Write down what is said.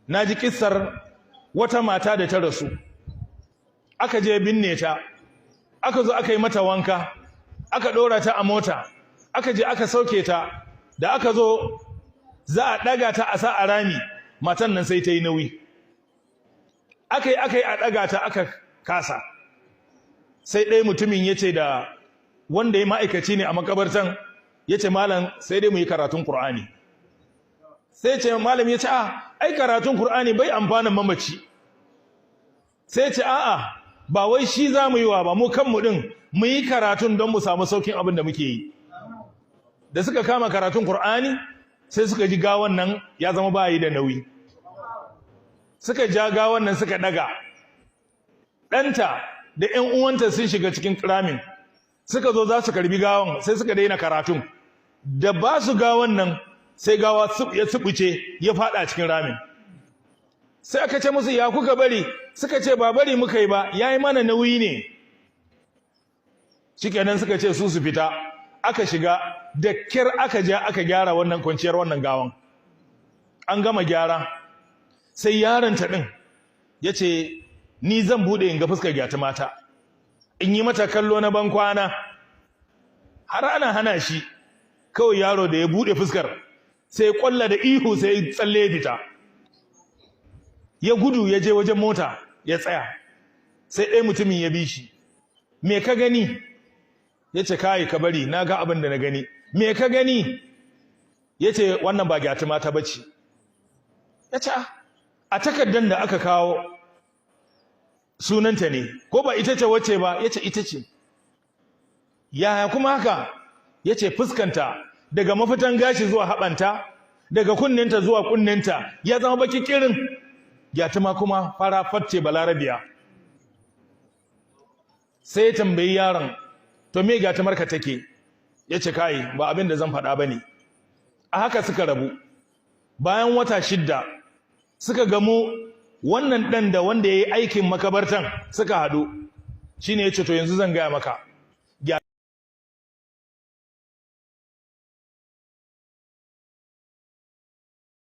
Na ji kissar wata mata da ta rasu, aka je binne ta, aka zo aka yi mata wanka, aka ɗora ta a mota, aka je aka sauke ta. Da aka zo za a ɗaga ta a sa a rami, matan nan sai ta yi nauyi. Aka yi a ɗaga ta, aka kasa. Sai ɗaya mutumin ya ce da wanda ya ma'aikaci ne a makabartan, ya ce, "Malam, sai dai mu yi karatun Kur'ani." Sai ce malam ya ce, "A ai karatun Kur'ani bai amfanin mamaci." Sai ce, "A'a, ba wai shi za mu yi wa ba, mu kanmu ɗin mu yi karatun don mu samu saukin abin da muke yi." Da suka kama karatun Kur'ani, sai suka ji gawan nan ya zama bayi da nauyi. Suka ja gawan nan, suka daga. Ɗanta da ‘yan uwanta sun shiga cikin ramin, suka zo za su karbi gawan, sai suka daina karatun. Da ba su gawan nan, sai gawa ya subuce, ya fada cikin ramin. Sai aka ce musu, "Ya kuka bari?" Suka ce, "Ba bari muka yi ba, yayi mana nauyi ne." Shikenan, suka ce su su fita. Aka shiga da kyar, aka ja, aka gyara wannan kwanciyar wannan gawan. An gama gyara, sai yaron ta din yace, "Ni zan bude in ga fuskar gyata mata, in yi mata kallo na ban kwana." Har ana hana shi, kawai yaro da ya bude fuskar, sai kwalla da ihu, sai tsalle fita, ya gudu, ya je wajen mota ya tsaya. Sai ɗaya mutumin ya bi shi, "Me ka gani?" Ya ce, "Kai, ka bari, na ga abin da na gani." "Me ka gani?" Ya ce, "Wannan ba gyati mata bace." Ya ce, "A takardar da aka kawo sunanta ne, ko ba ita ce wacce ba?" Ya ce, "Ita ce." "Yaya kuma haka?" Ya ce, "Fuskanta daga mafitan gashi zuwa haɓanta, daga kunninta zuwa kunninta, ya zama baki kirin. Gyatuma kuma fara facce balarabiya." Sai ya tambayi yaron, "To, me gyatumarka take?" Ya ce, "Kai, ba abin da zan faɗa ba ne." A haka suka rabu. Bayan wata 6 suka gamu, wannan ɗan da wanda ya yi aikin makabartan suka haɗu. Shi ne ya ce, "To, yanzu zan gaya maka."